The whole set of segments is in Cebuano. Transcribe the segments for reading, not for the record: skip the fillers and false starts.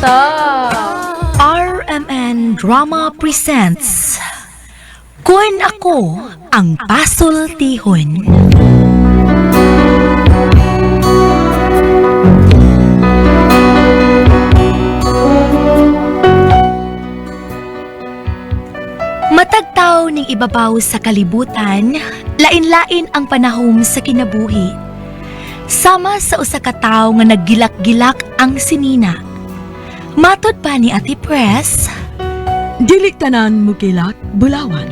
ta. RMN Drama Presents Kun Ako Ang Pasultihon. Matagtaw ning ibabaw sa kalibutan, lain-lain ang panahom sa kinabuhi. Sama sa usa ka tawo nga naggilak-gilak ang sinina. Matod pa ni Ate Press, Dili tanan mo kilak, bulawan.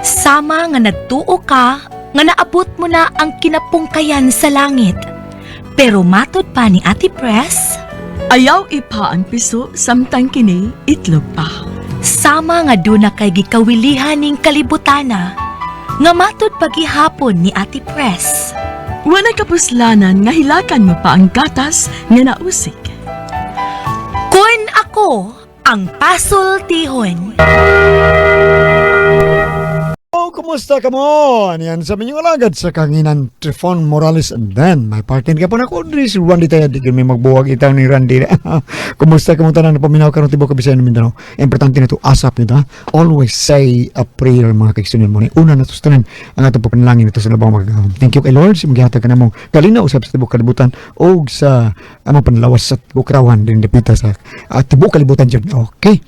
sama nga nagtuo ka nga naabot mo na ang kinapungkayan sa langit. Pero matod pa ni Ate Press, Ayaw ipa ang piso samtang kini itlog pa. sama nga duna kay gikawilihan ning kalibutana, nga matod pagihapon ni Ate Press. Wala kapuslanan nga hilakan mo pa ang gatas nga nausik. Kun ako ang pasultihon. Oh, kumusta ka mo? Yan sa minyong alagad sa kanginan Trifon Morales, and then my partner ka po na ko diri si Randy tayo di kami magbuwag itang ni Randy. Kumusta ka mo tanan paminaw karon tibuok ka Bisaya ng Mindanao. Importante na to asap nito ha. Always say a prayer, mga kaigsunan mo ni. Una na to sa tanan ang atong pagpanalangin ito sa labang magagahom. Thank you kay Lord sa gihatag ka namong kalinaw usab sa tibuok kalibutan og sa among panlawas sa tibuok karawan din dapita sa tibuok kalibutan jud. Okay.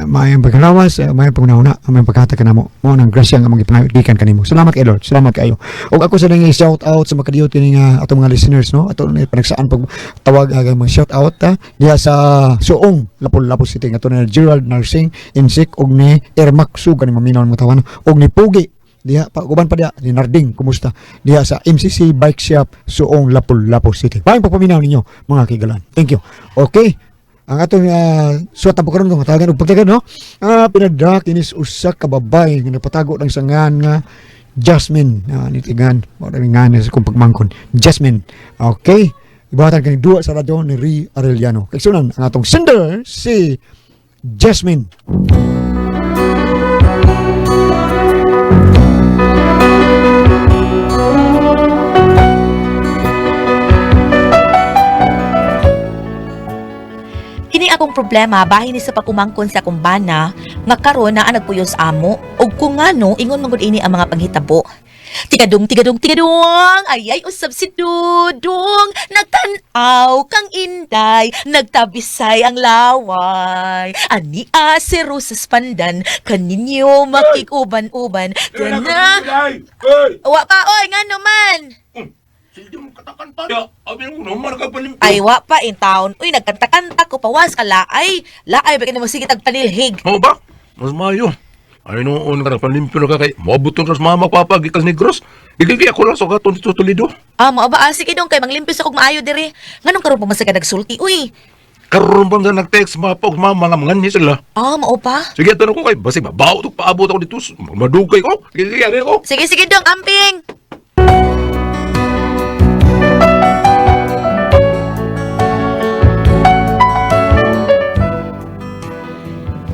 Maayong pagkarawas, maayong pangunahuna, maayong paghatag kanamo. Mao nang grasya nga among gipangayo gikan kanimo. Salamat kay Lord, salamat kaayo. Og ako sa nang shout out sa makadiyot kini nga atong mga listeners, no. Ato ni panagsaan pag tawag ang mga shout out ha, diha sa Suong, Lapu-Lapu City, nga ato ni Gerald Nursing Insik og ni Ermac Suga ni maminaw mo tawan og ni Pugi diha pa uban pa diha ni Narding, kumusta diha sa MCC Bike Shop, Suong, Lapu-Lapu City. Maayong pagpaminaw ninyo, mga kigalan. Thank you. Okay. Ang atong suwat ang pagkaroon ng tagan og pagtagan, no? Pinadra kinis usa ka babay nga napatago ng sangan nga Jasmine. Nitigan, mao ra nga sa kong pagmangkon. Jasmine. Okay. Ibuhatan kini duwa sa radyo ni Ri Arellano. Kaigsunan ang atong sender si Jasmine. Kini akong problema bahin ni sa pag-umangkon sa akong bana nga karon naa nagpuyo sa amo ug kung ngano ingon man gud ini ang mga panghitabo. Tigadong, tigadong, tigadong, ay ay usab si Dudong, nagtan-aw kang Inday, nagtabisay ang laway. Ani a si Rosas Pandan, kaninyo makig-uban-uban, kana. Ay! Ay! Wa pa oy, ngano man? Sige mo katakan pa. Ya, abi mo naman ka palimpi. Ay, wa pa in town. Uy, nagkanta-kanta ko pawas ka laay. Laay ba mo sige tagpanilhig. Mo ba? Mas mayo. Ay noon ka nagpalimpyo na ka kay moabot sa mama papa gikas Negros. Gigigi ako lang sa katon dito Toledo. Ah, mao ba? Ah, sige dong kay manglimpyo sa kog maayo diri. Nganong karon pa man sa ka nagsulti? Uy. Karon pa nga nag-text mapa ug mama nga manganhi sila. Ah, mao pa? Sige ato na ko kay basig mabaw to paabot ako dito. Madugay ko. Sige sige ari ko. Sige, sige dong, amping.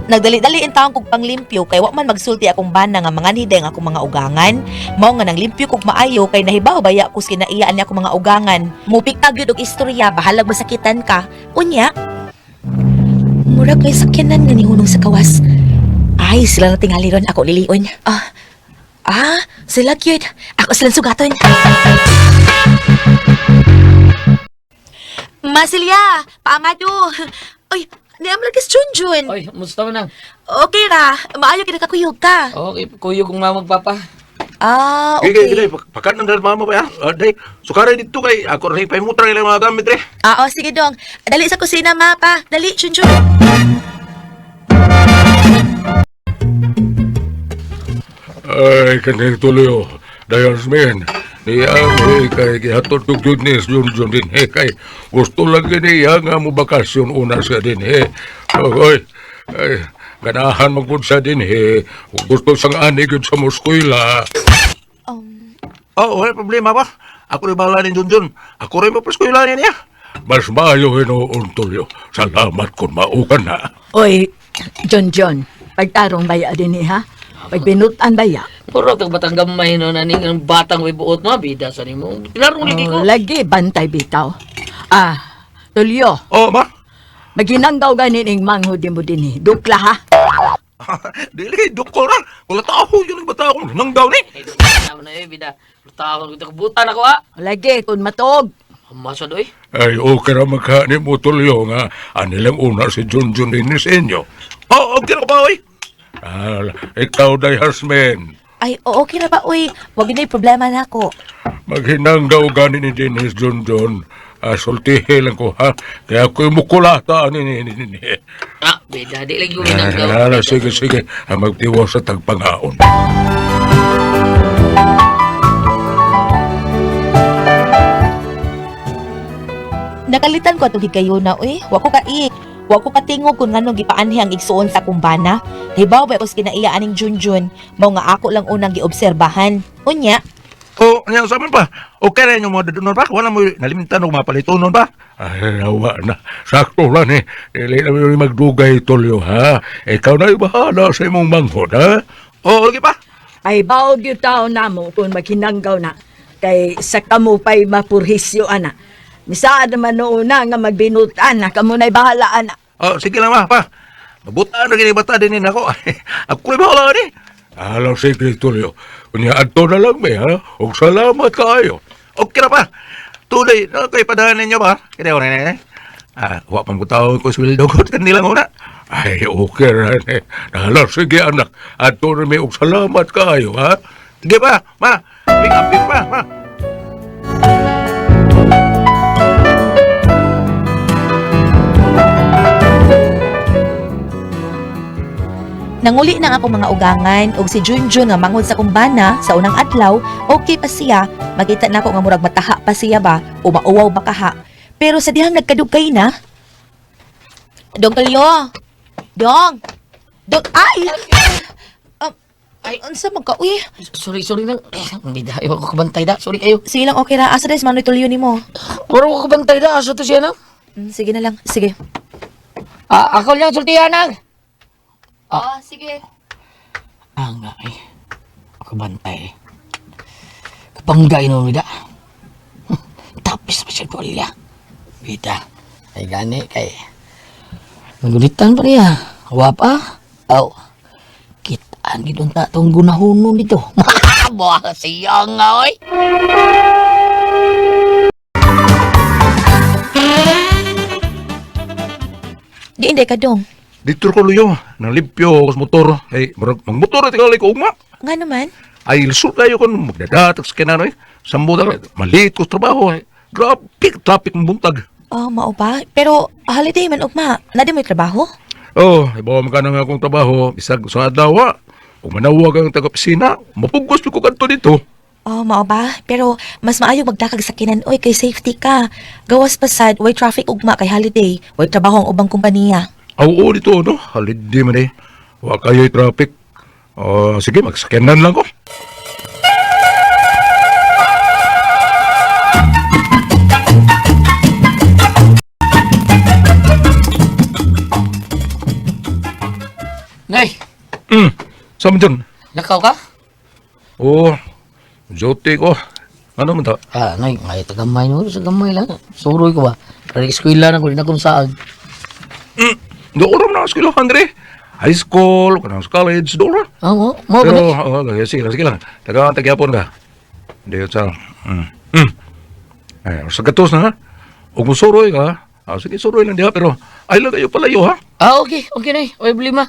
Nagdali-dali in taon kog panglimpyo kay wa man magsulti akong bana nga mga nideng akong mga ugangan. Mao nga nanglimpyo kog maayo kay nahibaw baya ko kinaiya ani akong mga ugangan. Mupikta gyud og istorya bahalag masakitan ka. Unya, murag may sakyanan nga nihunong sa kawas. Ay, sila na tingali ron ako lilion. Ah, sila cute. Ako silang sugaton. Masilya, paamado. Uy, niam lagi si Junjun. Oy, musta mo nang? Okay ra, maayo kid kakuyog ka. Okay, kuyo kong mama papa. Ah, Okay, okay. okay. Pakan nang mama pa ya. Day, sukara dito kay ako rin pahimutra ilang mga gamit re. Ah, oh, sige dong. Dali sa kusina, ma, pa. Dali, Junjun. Ay, kanang tuloy oh. Dayasmin, niya eh, kay gihatod og goodness yun yun din eh, kay gusto lang gini niya nga mo bakasyon una sa din eh. Oy, ay, ganahan magpud sa din eh. Gusto sang ani gyud sa muskwela. Oh, wala problema ba? Ako rin bahala ni Junjun. Ako rin mapaskwela niya. Mas maayo hinuon tuloy. Salamat kung maukan na. Oy, John John, pagtarong baya din eh, ha? Pagbinutan baya. Puro tag batang gamay no naning ang batang way buot mo bida sa nimo. Larong lagi ko. Oh, lagi bantay bitaw. Ah, Tulyo, Oh, ma? Maginanggaw ganin ing manghod mo dinhi. Dukla ha. Dili kay dukol ra. Wala tao yun ang bata akong nanggaw ni. Ay, dukla na eh, bida. Lutahon ko kabutan ako ah. Lagi kun matuog. Masa doy. Ay, okay ra magkani mo tulyo nga. Anilang una si Junjun din sa inyo. Oh, okay ra ba, oy? Ah, ikaw, day Hasmin. Ay, oo, okay ra ba uy? Wag na problema nako. Maghinanggaw gani ni Dennis Junjun. Ah, sultihe lang ko, ha? Kaya ako'y mukulata ni ni ni ni. Ah, bida di lagi ko ginanggaw. Ah, sige, sige. Ah, magtiwa sa tagpangaon. Nakalitan ko atong higayuna uy. Wa ko kai. Wa ko katingog kung nganong gipaanhi ang igsuon sa kumbana. Hibaw ba ko sa kinaiya aning Junjun. Mao nga ako lang unang giobserbahan. Unya, O, ano sa man pa? Okay na inyong mga dadunon pa? Wala mo nalimintan og mapalitonon pa? Ay, nawa na. Sakto lang eh. Dili na mo magdugay tulyo, ha? Ikaw na bahala sa imong manghod, ha? O, lagi pa. Ay baog yung tao namo kung maghinanggaw na. Kay sa kamo pa'y mapurhisyo ana. Misaad naman noon na nga magbinutan na kamo na'y bahala ana. O, sige lang ma, pa. Mabutaan na gini bata din ako. Ako rin bahala ni. Alaw, sige tulyo. Unya, adto na lang may, ha? Og salamat kaayo. Okay na pa. Tuloy, no, kay padahan ninyo ba? Kaya ko na. Ah, wa pang butaw ko sweldo ko kanilang una. Ay, okay ra ni. Alaw, sige anak. Adto na may og salamat kaayo, ha? Sige pa, ma. Big up, big pa, ma. Nanguli na ako mga ugangan og si Junjun nga manghod sa kumbana sa unang adlaw, okay pa siya. Makita nako nga murag mataha pa siya ba o mauwaw ba kaha. Pero sa dihang nagkadugay na. Dong Tulyo. Dong. Dong ay. Ay. Unsa man ka uy? Sorry, sorry lang. Eh, bida, ayaw ko kabantay da. Sorry kayo. Sige lang okay ra. Asa des manoy tulyo nimo? Puro ko kabantay da. Asa to siya na? Sige na lang. Sige. Ah, ako lang sultihan nag. Ah, sige. Ah, nga ay. Ako bantay. Kapanggay no bida. Tapis pa siya tuwalya. Bida. Ay gani kay. Magulitan pa niya. Wa pa. Aw. Kitaan gid unta tong gunahonon dito. Buha siya nga oy. Di inday ka dong. Dito ko luyo, nang limpyo ako sa motor. Ay, murag magmotor at ikaw ko ugma. Nga naman. Ay, lisod kayo kon magdadatag sa kinanoy. Sambo na, maliit ko sa trabaho. Ay, grabe, traffic ng buntag. Oh, mao ba? Pero holiday man ugma. Nadi mo trabaho? Oh, ibawa man ka na nga akong trabaho. Bisag sa adlaw, Ug manawag ang taga-opisina, mapugos ko kanto dito. Oh, mao ba? Pero mas maayo magdakag sa kinan oy kay safety ka. Gawas pa sad, way traffic ugma kay holiday, way trabaho ang ubang kompanya. Aw, oo dito, no? Holiday man eh. Wa kayo'y traffic. Oh, sige, magsakyanan lang ko. Nay, Saan man dyan? lakaw ka? Oo, duty ko. Ano man ta? Ah, nay, ay tagamay no, sa gamay lang. Suroy ko ba? Para eskwela na ko din akong saag. Doon ra na eskwelahan, Andre. High school, kanang sa college, doon ra. Ah, mo, mo ba Pero, ni? oh, sige lang, sige lang. Taga, tagyapon ka. Hindi, sa... Ay, sa gatos na, ha? Ug musuroy ka, ah, sige, suroy lang diha, pero ay lang kayo palayo, ha? Ah, okay, okay nay. Oy, problema.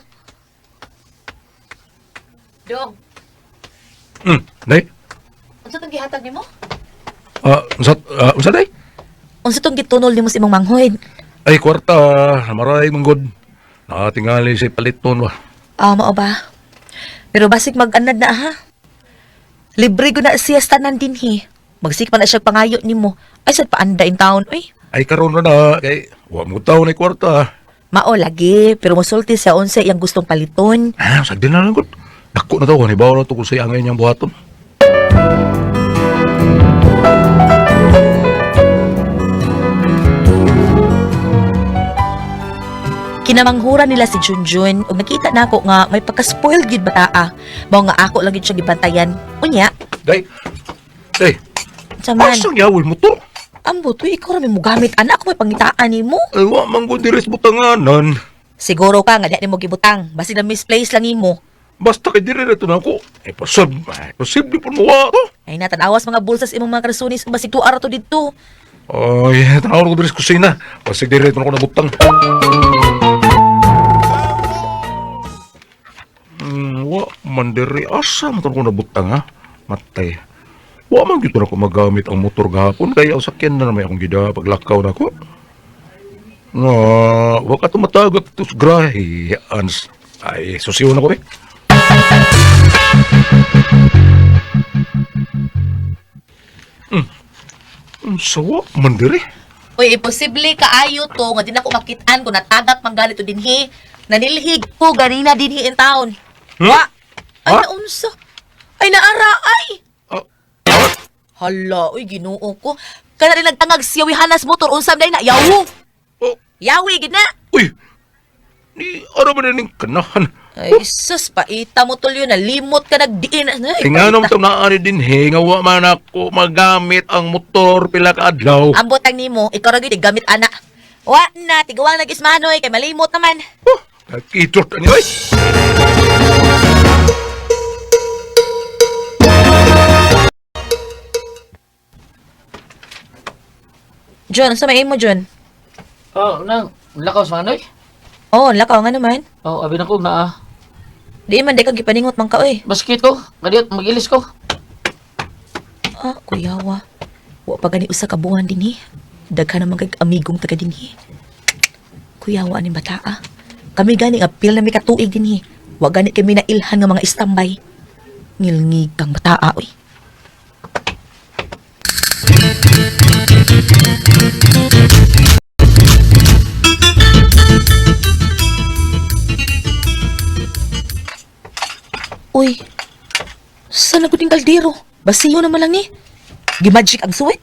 Dong, Nay, unsa tong gihatag nimo? ah, unsa day? Unsa tong gitunol nimo sa imong manghod? Ay, kwarta, maray mong god. Nakatingali si paliton ba? Ah, mao ba? Pero basig mag-anad na ha. Libre ko na siya sa tanan dinhi. Magsik pa na siya pangayo nimo. Ay sad paanda in town oy. Ay, karon na na, kay, wa mo tao na kwarta. Mao lagi, pero mosulti siya unsa iyang gustong paliton. Ah, sagdi na lang god. Dako na to, kung ibaw na to kung sa angay niyang buhaton. Kinamanghuran nila si Junjun ug nakita nako nga may pagka-spoiled gyud bataa. Mao nga ako lang gyud siya gibantayan. Unya, Day, day, unsa man? asa niya motor? Ambot, uy, ikaw ra may mugamit anak ko may pangitaan nimo. Ay, wa man ko diri sa butanganan. Siguro ka nga diha nimo gibutang, basi na misplace lang nimo. Basta kay diri na ito na ako. Ay, ay, posible po mo to. Ay na tanawas mga bulsas imong mga karsunis basig tuara to didto. Ay, tanaw ko diri sa kusina. Basig diri ito na ako nabutang. Wa man diri asa man ko nabutang ha. Matay. Wa man gyud na ako magamit ang motor gahapon kay ang sakyan na naman akong gida paglakaw na ko. Nga, wa ka tumatagak to sa grahe. Ans, ay, susiyo na ko eh. Sawa man diri. Uy, imposible kaayo to nga di na ko makitaan kung natagak man ganito dinhi. Nanilhig ko ganina dinhi in town. Hmm? Wa. Ay Ha? naunsa. Ay naara ay. Ah, Hala, uy Ginoo ko. Kana rin nagtangag siya hanas motor unsam day na yawo. oh, Yawi gid na. uy. Ni ara man ning kanahan. Ay sus, paita mo tulyo nalimot ka nagdiin. Ay, Ay, nga paita. naman itong naari din he, nga wa man ako magamit ang motor pila ka adlaw. Ambot ang nimo, ikaw ra gyud gamit ana. Wa na, tiguang nag-ismanoy kay malimot naman. Oh, kakitot ani oy. John, sa may imo John? Oh, nang, lakaw sa manoy. Oh, lakaw nga naman. Oh, abi na ko na ah. Di man di ka gipaningot man ka oy. Basket ko, kadiyot magilis ko. Ah, kuyawa. Wa pa gani usa ka buwan dinhi. Daghan naman kay amigong taga dinhi. Kuyawa ani bata ah. Kami gani nga pil na mi katuig dinhi. Wa gani kami nailhan nga mga istambay. Ngilngig kang bata oy. Uy, saan na gud kaldero? Basiyo naman lang ni. Gimagic ang suwit.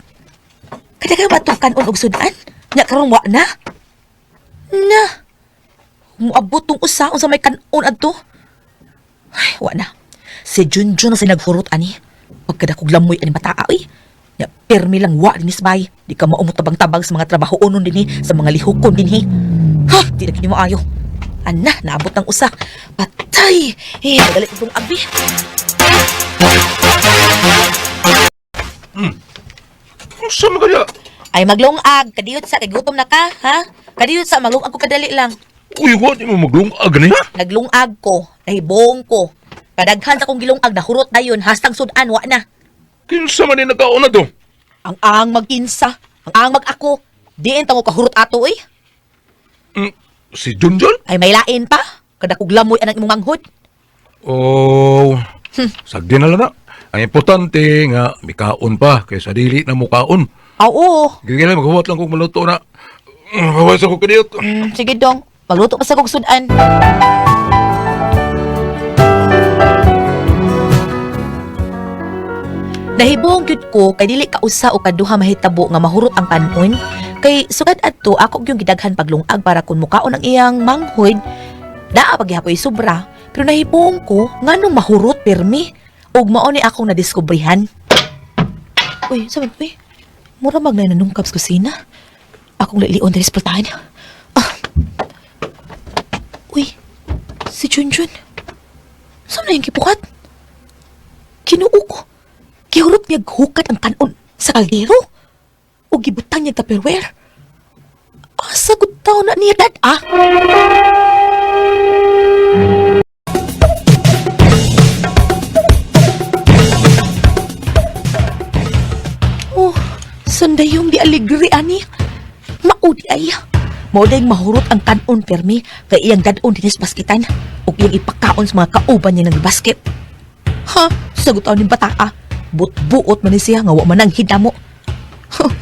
Kada ka ba itong kanon og sudan? Nya karon wa na. Na. Muabot tong usa unsa may kanon adto. Ay, wa na. Si Junjun na sinaghurot ani. Pagkadakog lamoy ani bataa oy. Nya permi lang wa dinis bay. Di ka maumutabang-tabang sa mga trabaho unon dinhi, sa mga lihukon dinhi. Ha, di na kini maayo. Ana, naabot ng usa. Patay! Eh, magalit itong abi. Unsa man kaya? Ay maglungag, kadiyot sa kay gutom na ka, ha? Kadiyot sa maglungag ko kadali lang. Uy, wa di mo maglungag ni ha? Naglungag ko, nahibong ko. Kadaghan sa kong gilungag nahurot dayon hastang sudan wa na. Kinsa man ni nagkaon na to? Ang ang maginsa, ang ang mag-ako. Diin ta mo kahurot ato eh. Si Junjun? Ay may lain pa. Kada kog lamoy anang imong manghod. Oh, sagdi na lang na. Ang importante nga mikaon pa kaysa dili na mukaon. Aw, oo. Gigil maghuwat lang kung maluto na. Hawas ako kadiyot. Sige dong, magluto pa sa kog sudan. Nahibong gyud ko kay dili ka usa o kaduha mahitabo nga mahurot ang kanon kay sugad adto ako gyud gidaghan paglungag para kun mukaon ang iyang manghod naa paghihapoy sobra pero nahibong ko nganong mahurot pirmi ug mao ni akong nadiskubrihan. Uy, sabi uy, mura mag na nanungkap sa kusina. Akong lilion diri sa pultahan. Ah. Uy, si Junjun. Saan na yung kipukat? Kinuo ko. Gihurot niya hukat ang kanon sa kaldero. O gibutang niya tupperware. Asa gud taon na niya dad ah? Oh, sandayong di aligri ani. Maudi ay. Mauday mahurot ang kanon permi kay iyang dadon dinis baskitan ug iyang ipakaon sa mga kauban niya ng basket. Ha, sagot ni bata ah. Buot-buot man ni siya nga wa man ang hidamo. Huh,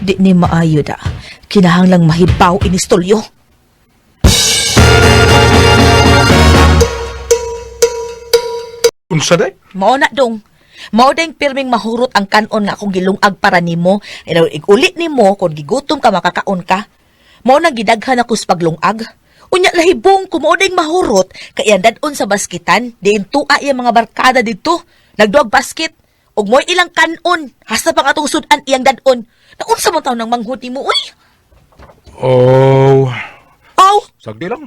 di ni maayo da. Kinahanglang mahibaw inistolyo. Unsa day? Mao na dong. Mao ding pirming mahurot ang kanon nga akong gilungag para nimo. Ay igulit nimo kung gigutom ka makakaon ka. Mao nang gidaghan ako sa paglungag. Unya lahibong ko mao ding mahurot kay ang dadon sa baskitan diin tuwa iya mga barkada didto. Nagduag basket. Ug mo'y ilang kanon. Hasta pa katong sudan iyang dadon. Naunsa man taon ng manghod nimo, uy? Oh, Aw, sagdi lang.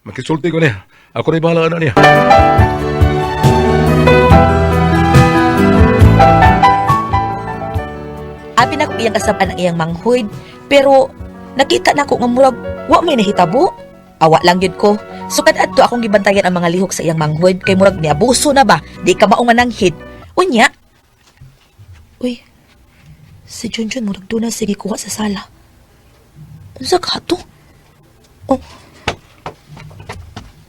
Makisulti ko niya. Ako rin bahala na niya. Abi na ko iyang kasaban ang iyang manghud, pero nakita na ko nga murag wa may nahitabo. Awa lang gyud ko. Sukad adto akong gibantayan ang mga lihok sa iyang manghud kay murag niabuso na ba, di ka mao nga nanghid. Unya. Uy. Si Junjun murag doon na sige kuha sa sala. Unsa ka to? Oh.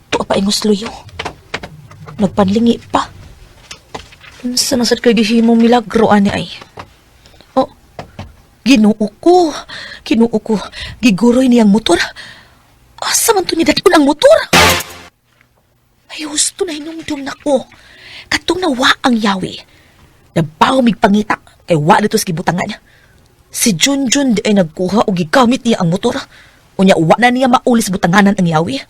Tuwa pa ingos luyo. Nagpanlingi pa. Unsa man sad kay gihimong milagro ani ay. Oh, Ginoo ko. Ginoo ko. Giguroy niyang motor. Asa man to niya dadon ang motor? Ay, husto na hinumdum na ko. Katong nawa ang yawi. Nabaw mig pangita. Kay wa dito sa gibutangan. Si Junjun di ay nagkuha o gigamit niya ang motor. Unya, wa na niya maulis butanganan ang yawi.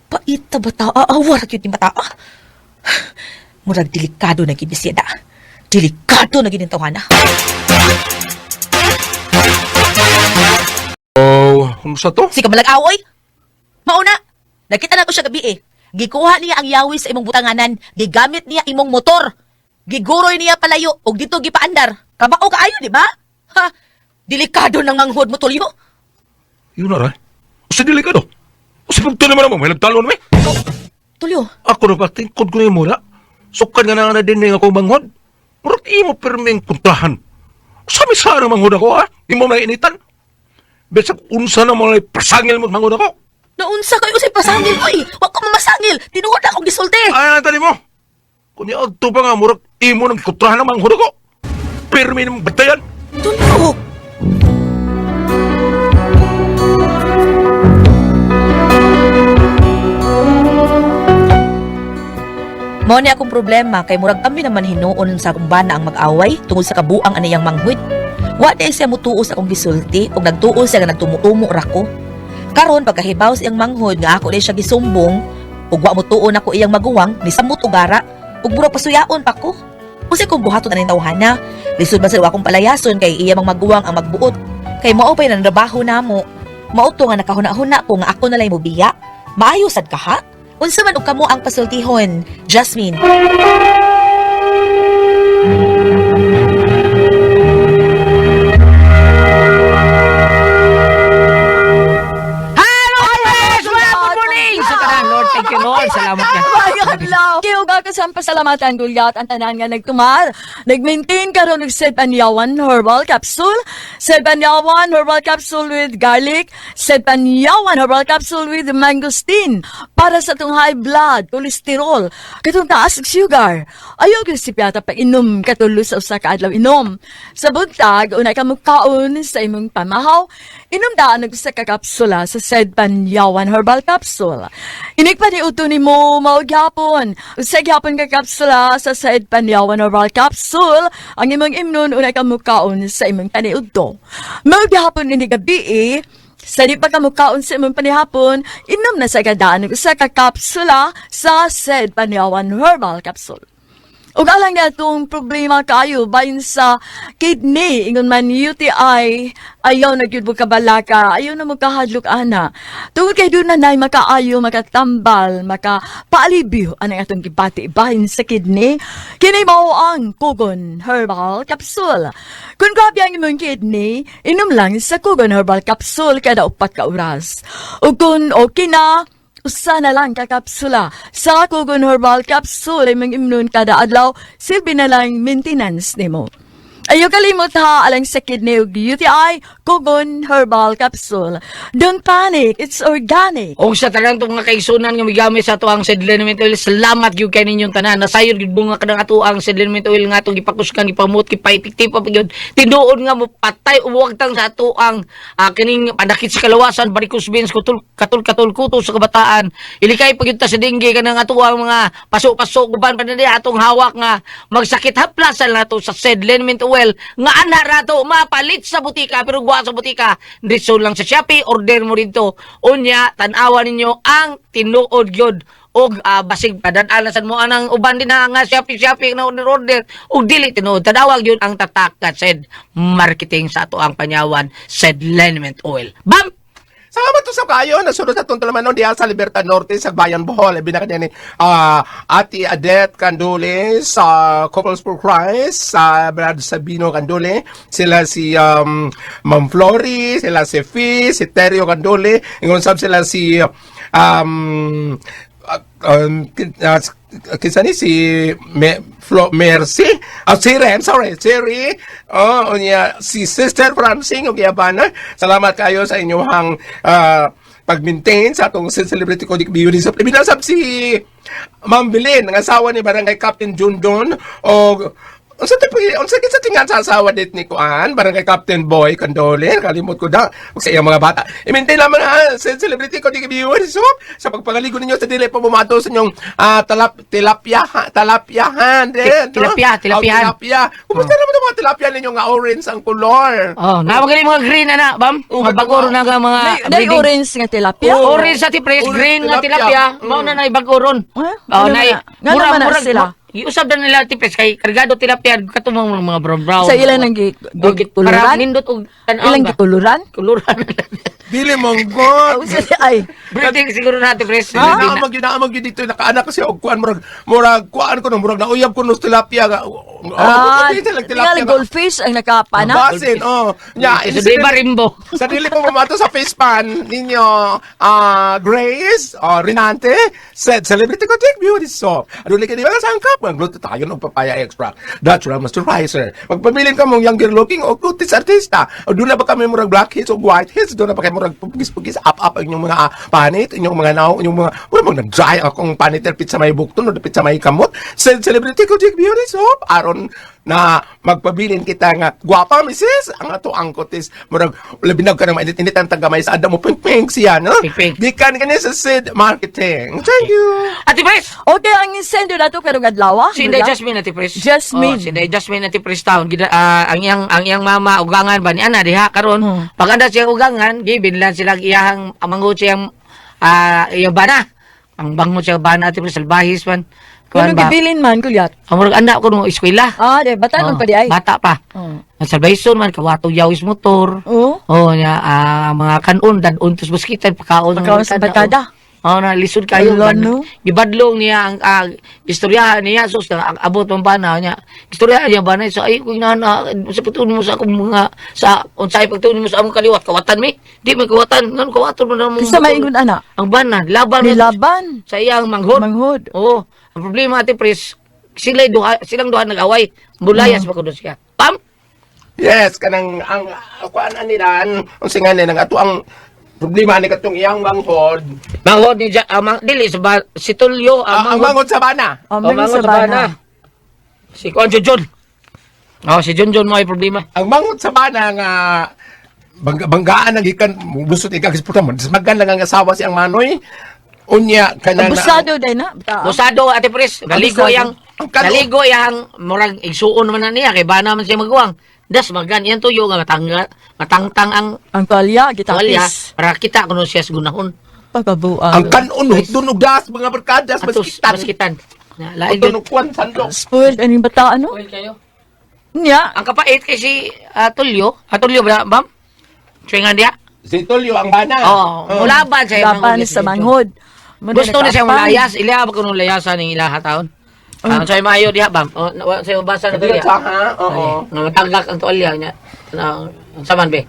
Paita bata, aawa ra gyud ni bata. Murag delikado na gid ni siya da. Delikado na gid ni tawhana. Oh, unsa to? Si kamalag-awoy. Mauna, nakita na ko siya gabi eh. Gikuha niya ang yawi sa imong butanganan, gigamit niya imong motor. Giguroy niya palayo og dito gipaandar. Kabao kaayo, di ba? Ha? Delikado ng manghod mo tulyo. Yun na ra. Usa delikado. Usa pagto naman mo, may nagtalo naman. Tulyo, Ako na ba, tingkod ko na muna. Sukan nga na nga na din ako manghod. Murag imo pirming kontrahan. Sa may sara manghod ako, ha? Imo na initan. Bisag unsa na mga pasangil mo manghod ako. naunsa kayo sa pasangil oy. Wa ko mamasangil. Tinuod akong gisulti. Ay, ang tali mo. Kung niadto pa nga, murag imo nang kontrahan ng manghod ako. Pirmi ng batayan. Tulyo. Mao ni akong problema kay murag kami naman hinuon sa akong bana ang mag-away tungod sa kabuang aniyang manghud. Wa di siya mutuo sa akong gisulti ug nagtuo siya nga nagtumutumo ra ko. Karon pagkahibaw sa iyang manghud nga ako di siya gisumbong ug wa mutuo nako iyang maguwang ni samot ugara ug murag pasuyaon pa ko. Unsay kong buhaton aning tawhana? Lisod man sa akong palayason kay iya mang maguwang ang magbuot. Kay mao pa'y nanrabaho namo. Mao to nga nakahuna-huna ko nga ako na lay mobiya. Maayo sad ka ha? Unsa man og kamo ang pasultihon, Jasmine? Hello, friends! Good morning! Sa tanan, Lord, thank you, Lord. Salamat ka. Maayong adlaw. Kiyo ka kasang pasalamatan gulyat ang tanan nga nagtumar. Nag-maintain karon og Sepanyawan Herbal Capsule, Sepanyawan Herbal Capsule with garlic, Sepanyawan Herbal Capsule with mangosteen para sa atong high blood, cholesterol, katong taas og sugar. Ayaw gyud si piyata pag inom katulo sa usa ka adlaw inom. Sa buntag, unay ka mukaon sa imong pamahaw, inom daan og usa ka kapsula sa Sedpanyawan Herbal Capsule. Inig pa ni uto nimo mao gyapon. Usa gyapon ka kapsula sa Sedpanyawan Herbal Capsule ang imong imnon unay ka mukaon sa imong paniudto. Mao gyapon ini gabi eh, sa di pa ka mukaon sa imong panihapon, inom na sa gadaan og usa ka kapsula sa Sedpanyawan Herbal Capsule. Ug alang nga itong problema kaayo bahin sa kidney, ingon man UTI, ayaw na gyud mo kabalaka, ayaw na mo kahadlok ana. Tungod kay doon na nay makaayo, makatambal, makapaalibyo anang atong gibati bahin sa kidney, kini mao ang Kugon Herbal Capsule. Kung grabe ang imong kidney, inom lang sa Kugon Herbal Capsule kada upat ka oras. Ug kung okay na, usa na lang ka kapsula. Sa Kugon Herbal Capsule, imong imnon kada adlaw, silbi na lang maintenance nimo. Ayaw kalimot ha, alang sa kidney ug UTI, Kugon Herbal Capsule. Don't panic, it's organic. Og sa tanan tong mga kaigsunan nga migamit sa atuang Sedlinment Oil, salamat gyud kay ninyong tanan. Nasayon gyud bunga kanang atuang Sedlinment Oil nga atong gipakusgan, gipamut, gipaitikti pa gyud. Tinuod nga mo patay uwagtang sa atuang kining panakit sa kalawasan, varicose veins, kutul katul katul kuto sa kabataan. Ilikay pa gyud ta sa denggue kanang atuang mga paso-paso guban pa nila atong hawak nga magsakit haplasan nato sa Sedlinment Oil nga ana rato mapalit sa butika pero guwa sa butika dito lang sa Shopee order mo dito unya tan-awa ninyo ang tinuod gyud Og basig padan-an sad mo anang uban din ha nga Shopee Shopee na order order og dili tinuod. Tanawag yun ang tatak nga said marketing sa ato ang Panyawan said liniment oil. Bam! Salamat to sa kayo. Nasunod sa itong tulamanon diya sa Libertad Norte sa Bayan Bohol. Labi na kanya ni Ate Adet Candole sa Couples for Christ, sa Brad Sabino Candole, sila si Ma'am Flory, sila si Fee, si Terio Candole, ingon sab sila si kinsa ni si Mercy, si Ren, sorry, si Ri, oh, unya, si Sister Francine og iyabana. Salamat kayo sa inyong pag-maintain sa atong celebrity ko beauty sa binasab si Ma'am Bilin, ang asawa ni Barangay Captain Jundon, o unsa tipo unsa kinsa tingan sa asawa dit ni kuan Barangay Captain Boy Candole, kalimot ko da ug sa iyang mga bata. I-maintain lamang ha sa celebrity ko di beauty soap sa pagpangaligo ninyo sa dili pa bumato sa inyong talap tilapia talapyahan din, no? Tilapia, tilapihan. Oh, tilapia. Kumusta naman ang mga tilapia ninyo nga orange ang kolor? Oh, na mga mga green ana, bam. Oh, Mga bago na nga mga May breeding. orange nga tilapia. Oh. Orange sa tipres, Orange green nga tilapia. tilapia. Mao na nay bago ron. Eh? Oh, Ano nay. na? Nga naman na sila? Giusab na nila tipres kay kargado tilapia katong mga brown brown. Sa ilan ang Para gituluran? nindot og tan-aw Ilang ba? gituluran? Kuluran. Dili monggot. Oh, ay, Breeding siguro na tipres. Naamag yun, naamag yun dito. Nakaanak kasi og kuan murag murag kuan ko no murag nauyab ko no tilapia nga. Oh, ah, oh, tingali tilapia. nga. goldfish ang nakapana. Basin, oh. Nya, Sa di ba rimbo? Sa dili ko mamato sa face pan ninyo, Grace, Rinante, said celebrity ko Dick Beauty Soap. Ano ka di ba sangkap? Magluto tayo ng papaya extract. Natural moisturizer. Magpabilin ka mong younger looking o kutis artista. O doon na ba kami murag blackheads o whiteheads? Doon na ba kayo murag pugis-pugis up-up ang inyong mga panit, inyong mga naong, inyong mga, murag mga nag-dry akong panit dapit sa may bukton o dapit sa may kamot. Said celebrity ko Dick Beauty Soap. Aron na magpabilin kita nga gwapa misis ang ato ang kutis murag labi na ka nang mainit-init ang tagamay sa adam mo pink pink siya, no? Pink-pink. Gikan kani sa Sid Marketing. Thank you. Ate Pres! Okay, ang incendio nato karong adlaw. Si Inday Jasmine Ate Pres. Jasmine. Oh, si Inday Jasmine Ate Pres town. Gida, ang iyang mama ugangan ba ni ana diha karon. Pag anda siya ugangan, gibinlan sila ang iyahang manghod siyang iyang bana. Ang bango siya bana Ate Pres salbahis man. Kuan Kung ba? gibilin man kulyat. Ang murag anak ko no eskwela. Ah, di bata man Oh, pa di ay. Bata pa. Oh. Ang salbahison man kawato yawis motor. Oo. Oh, nya mga kanon dadon tos buskitan pakaon ng Pakaon sa barkada. Oh, na lisod kayo. Ala, no? Gibadlong niya ang istoryahan niya sus ang abot man bana niya. Istoryahan niya bana so ay kung na sa pagtuon mo sa akong mga sa unsay pagtuon mo sa among kaliwat kawatan mi. Di man kawatan ngano kawaton mo na mo. Kinsa maingon ana? Ang bana laban mo Nilaban. sa iyang manghod. Manghod. Oo. Ang problema ate Pres, sila duha, silang duha nag-away. Mulayas pa kuno siya. Pam! Yes, kanang ang kuan anilan unsa nga ni nang ato ang problema ni katong iyang manghod. Manghod ni ja, dili sa ba, si Tulio Ang manghod sa bana. Oh, Oh, manghod manghod sa bana. Si Kuan Junjun. Oh, si Junjun mo ay problema. Ang manghod sa bana nga banggaan ang gikan lusot ikaw kisputan mo. Magan lang ang asawa siyang Manoy. Unya kanang Abusado day na. Bata. Busado ate Pres, naligo Abusado. yang Ang kano- naligo yang murag igsuon man na niya kay bana man siya maguwang. Das magan yan tuyo nga matangga, matangtang ang Ang tuwalya, tuwalya gitapis. para kita kuno siya sa gunahon. Pagkabuang. Ang kanon hutdon og das mga barkadas Atos maskitan. maskitan. Na lain Hutdon og kuan sandok. Spoiled aning bata ano? Oil kayo. Nya. Ang kapait kay si Tulio, Tulio ba bam? Chewingan dia. Si Tulio ang bana. Oh, mulaban siya Laban sa manghod. Mo Gusto na siya nakaapan. mulayas, ila ba kuno layasan ning ilaha taon. Ang say maayo diha bam. Oh, wa say mabasa na Kadiyot diha. sa ha? Oo. Nga matanggak ang tuwalya niya. Na ang saman be.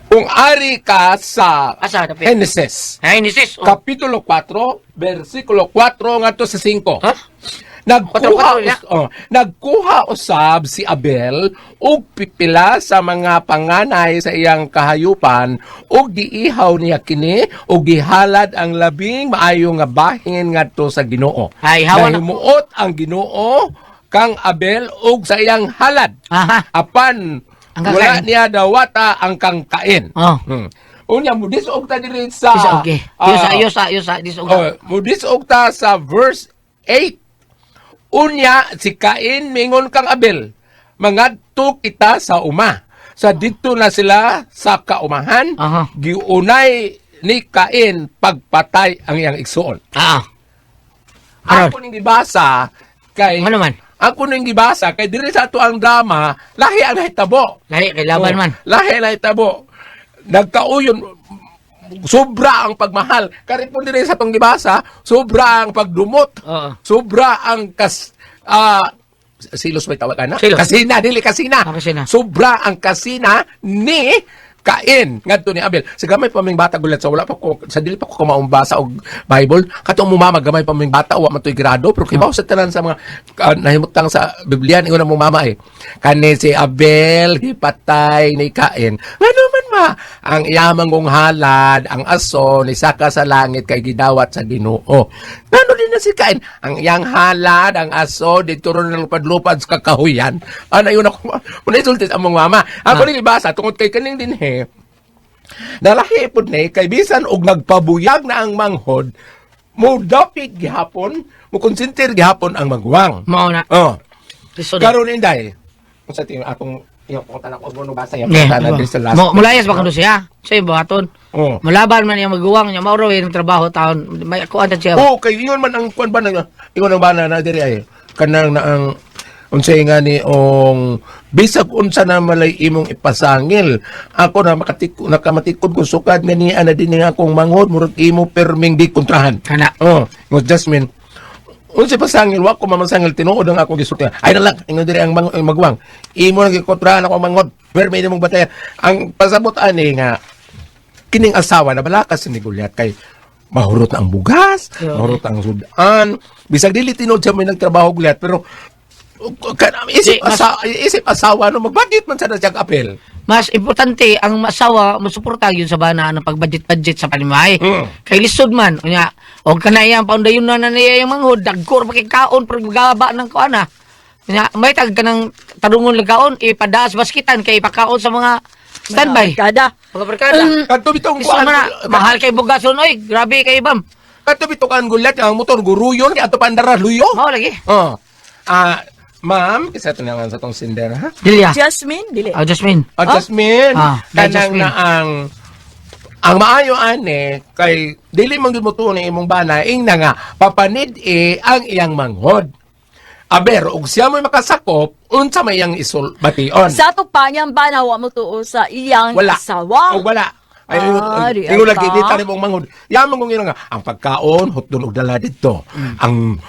Kung ari ka sa Asa, dapat? Genesis, Ay ni sis. Oh. Kapitulo 4, versikulo 4 ngadto sa 5. Ha? Nagkuha Kwatro-kwatro niya. oh, nagkuha usab si Abel og pipila sa mga panganay sa iyang kahayupan ug giihaw niya kini ug gihalad ang labing maayo nga bahin ngadto sa Ginoo. Ay, hawa na- Nahimuot ang Ginoo kang Abel ug sa iyang halad. Aha. Apan Ang wala kakain. niya dawata ang kangkain. Oh. Unya mudisog ta diri sa Isa okay. Yosa yosa yosa dis og. Oh, mudisog ta sa verse 8. Unya si Cain mingon kang Abel, mangadto kita sa uma. Sa didto na sila sa kaumahan, Aha. giunay ni Cain pagpatay ang iyang igsuon. Ah. Aron. Ako ning gibasa kay Ano man? Ako ning gibasa kay diri sa ato ang drama, lahi ang nahitabo. Lahi kay laban Oh, man. Lahi ang nahitabo. Nagkauyon sobra ang pagmahal. Karipon diri sa atong gibasa, sobra ang pagdumot. Oo. Sobra ang kas silos may tawag ana? Silos. Kasina, dili kasina. Ah, kasina. Sobra ang kasina ni Kain ngadto ni Abel. Sa gamay pa ming bata gulat sa wala pa ko sa dili pa ko kamaumbasa og Bible. Katong mumama gamay pa ming bata wa man to'y grado pero kibaw sa tanan sa mga nahimutang sa Biblia ingon ang mama eh. Kani si Abel gipatay ni Kain. Ngano man ma ang iyamang kong halad ang aso ni saka sa langit kay gidawat sa Ginoo. Ngano din na si Kain ang iyang halad ang aso didto ron nalupad-lupad sa kakahuyan. Ana yun ako muna isulti sa among mama. Ako ning ibasa tungod kay kaning dinhi. Nalahi pud ni kay bisan og nagpabuyag na ang manghod, mo dapit gihapon, mo konsentir gihapon ang maguwang. Mao na. Oh. Lisod. Karon inday. Unsa ti atong iyang pangutan ako mo basa iyang Ne, pangutan diri sa last. Mo mulayas ba kuno siya? Siya yung buhaton. Oh. Mulaban man iyang maguwang niya, mao raw yung trabaho taon. May kuan ta siya. Oh, kay ingon man ang kuan ba na ingon ang bana na diri ay kanang na ang unsay nga ni ong bisag unsa na malay imong ipasangil ako na makatik nakamatikod ko sukad nga ni ana din nga akong manghod murag imo perming di kontrahan. Kana. Oh, ingon Jasmine. Unsay pasangil wa ko mamasangil tinuod ang akong gisulti. Ay na lang ingon diri ang ang magwang. Imo nang gikontrahan ako ang manghod. Permi imong batayan. Ang pasabot ani nga kining asawa na balakas ni Goliath kay mahurot na ang bugas, Yeah. mahurot ang sudan. Bisag dili tinuod siya may nagtrabaho Goliath pero isip, Di, mas- isip asawa no magbagit man sana siyang apel. Mas importante ang asawa mosuporta gyud sa bana ang pag-budget-budget sa panimahay. Kay lisod man unya og kanayang paundayon na na niya yung manghod dagko ra pa kay kaon pero gaba ng kuan na. Unya may tag kanang tarungon lang kaon ipadas baskitan kay ipakaon sa mga standby. Kada. Mga barkada. Kadto bitong Lisod kuan man na, mahal kay bugason oy, grabe kay bam. Kadto bitong kuan Goliath ang motor guruyon kay ato pandara luyo. Mao lagi. Oh. Ah, ma'am, kisa ito na nga sa tong sinder ha. Dilya. Jasmine, dili. Ah, Jasmine. Ah, Jasmine, Ah, kanang Jasmine. na ang maayo ane kay dili man gyud mo tuon ni imong bana ing na nga papanid e ang iyang manghod. Aber og siya mo'y makasakop unsa may iyang isul bation. Sa ato pa niyang bana, wa mo tuo sa iyang Wala. asawa. Og wala. Ay, Ah, di ingon lagi ata. di tanim mong manghod. Yaman kong nga ang pagkaon hotdon og dala didto. Ang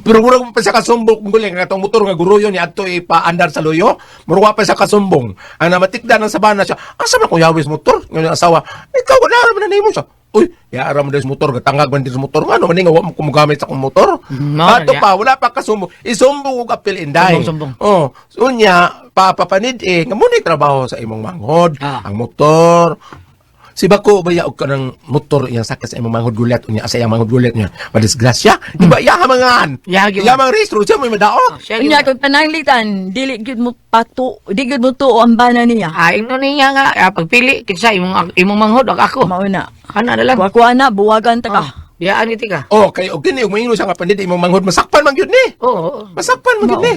pero murag pa siya kasumbong kung guling katong motor nga guruyon ni adto ipaandar sa luyo, murag wa pa siya kasumbong. Ang namatikda ng sabana siya, asa man kung yawis motor? Ngayon ang asawa, ikaw wala ra man nimo siya. Uy, yaara man sa motor, gatangag man din sa motor. Ngano man ni nga wa mo kumugamit sa akong motor? Mao na Ato niya. pa, wala pa kasumbong. Isumbong og apil inday. Sumbong, sumbong. Oh, so unya papapanid eh nga mo trabaho sa imong manghod, Ah. ang motor. Si Bako ba og kanang motor iyang sakit sa imong manghod gulat unya sa iyang manghod gulat niya. Madisgrasya, di ba iya mangan? Iya, gyud. Iya mang rehistro siya may madaot. Siya gyud. Unya kung pananglitan, dili gyud mo patu, di gyud mo tuo ang bana niya. Ah, ingnon niya nga pagpili kinsa imong imong manghod og ako. Mao na. Ana na lang. Kuha na, buwagan ta ka. Ah, biyaan gid ka. Oh, kay og kini og moingon siya nga panid imong manghod masakpan man gyud ni. Oo. Masakpan man gyud ni.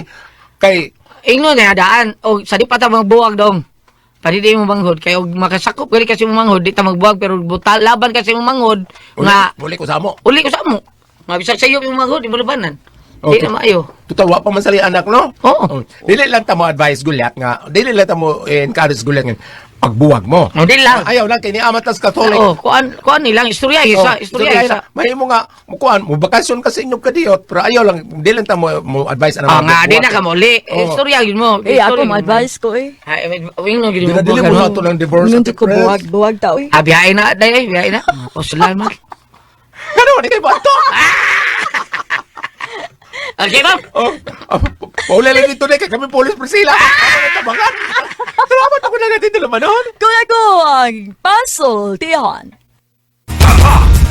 Kay Ingnon niya daan og sa di pa ta magbuwag dong. Panidi mo manghod kay og makasakop gali kasi mo manghod di ta magbuwag pero buta, laban kasi mo manghod nga uli ko sa amo. uli ko sa amo. Nga bisag sa iyo yung manghod di mo labanan. Di Okay. na maayo. Total wa pa man sali anak no. Oo. Oh, dili lang ta mo advice gulat nga, dili lang ta mo encourage gulat nga pagbuwag mo. Oh, dili lang. Ayaw lang kay ni amat tas Catholic. Oo, kuan kuan nilang istorya isa, Oh, istorya isa. Mahimo nga mukuan mo bakasyon kasi inyong kadiyot pero ayaw lang dili lang ta mo advice ana. Ah, nga di na ka mo uli. Oo. Istorya gyud mo. Eh, ako Istorya mo gyud mo. advice ko eh. Ay, ingnon gyud mo. Dili dili mo na ato ng divorce. Ingon Ate ko Pres. buwag, buwag ta oy. Ah, biyahe na, day, ay, biyahe na. O, salamat. Ano ni kay bato? Okay, ma'am. Oh, paula lang dito na kay kami police Priscilla. Ako na tabangan. Salamat ako na natin dalaman noon. Kung ako ang pasultihan. Tatak!